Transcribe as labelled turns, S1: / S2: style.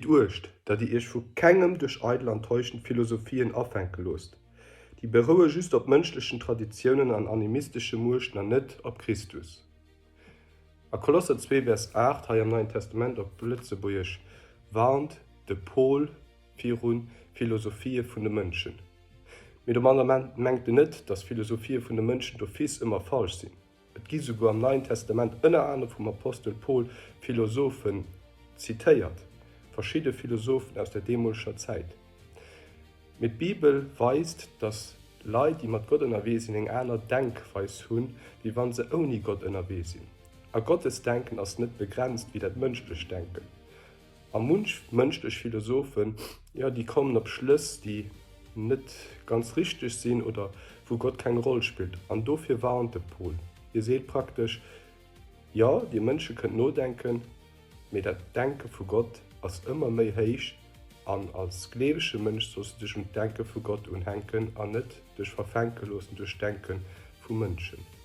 S1: Uecht, datt dir iech vu kengem duerch eidel an täuschend Philosophien afänke loosst. Déi beroue just op mënschlechen Traditiounen an animistesche Muechten an net op Christus. A Kolosser 2, Vers 8, hei am Neien Testament op Lëtzebuergesch, warnt de Paul viru Philosophië vun de Mënschen. Mee domadder mengt en net, datt Philosophië vun de Mënschen d'office ëmmer falsch sinn. Et gi souguer am Neien Testament ënner anerem vum Apostel Paul Philosophen zitéiert, verschidde Philosophen aus der deemoleger Zäit. Mee d'Bibel weist, datt Leit, déi mat Gott ënnerwee sinn, eng aner Denkweis hunn, wéi wann se ouni Gott ënnerwee sinn. A Gottesdenken ass net begrenzt wéi dat mënschlecht Denken. A munch mënschlech Philosophen, jo, déi kommen op Schlëss, déi net ganz richteg sinn oder wou Gott keng Roll spillt. An dofir warnt de Paul. Hie seet praktesch, Jo, dir Mënsche kënnt nodenken, mee dat Denke vu Gott ass ëmmer méi héich an als gleewege Mënsch solls du dech un d'Denke vu Gott unhänken an net dech verfänke loossen duerch d'Denke vu Mënschen.